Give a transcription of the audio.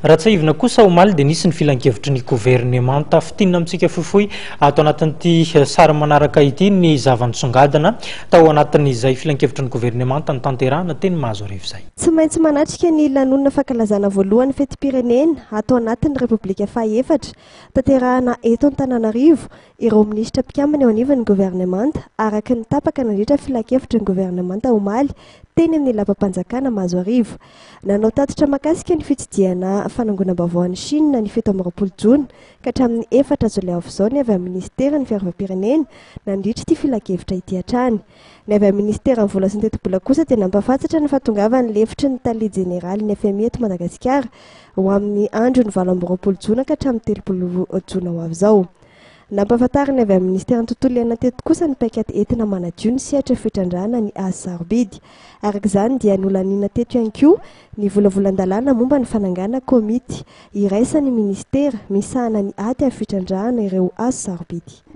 Raha tsiahivina kosa, omaly dia nisy ny filankevitry ny governemanta. Fintinina amintsika fohifohy ato anatin'ity sary manaraka ity ny zava-nisongadina tao anatin'izay filankevitry ny governemanta notanterahina teny Mahazoarivo izay. Tsy maintsy manatrika ny lanonana fankalazana voalohany fetim-pirenena ato anatin'ny Repoblika fahaefatra tanterahana eto Antananarivo ireo minisitra mpikambana eo anivon'ny governemanta araka ny tapaka nandritra filankevitry ny governemanta omaly teny amin'ny lapam-panjakana Mahazoarivo. Nanao tatitra mahakasika ny fitsidihana fanangonam-baovao any Chine ny 27 jona ka hatramin'ny 4 jolay avy izao ny avy amin'ny minisiteran'ny fiarovam-pirenena nandritra ity filankevitra ity hatrany. Ny avy amin'ny minisiteran'ny vola sy ny tetibola kosa dia nampahafantatra ny fahatongavan'ny lefitry ny tale jeneralin'ny FMI eto Madagasikara ho amin'ny andron'ny 28 jona ka hatramin'ny 30 jona ho avy izao. Nampahafantarin'ny avy amin'ny minisiteran'ny tontolo iainana teto kosa ny paikady entina manadio ny sehatra fitrandrahana ny hazo sarobidy. Araka izany dia nolaniana teto ihany koa ny volavolan-dalàna momba ny fanangana komity iraisan'ny minisitera misahana ny ady amin'ny fitrandrahana ireo hazo sarobidy.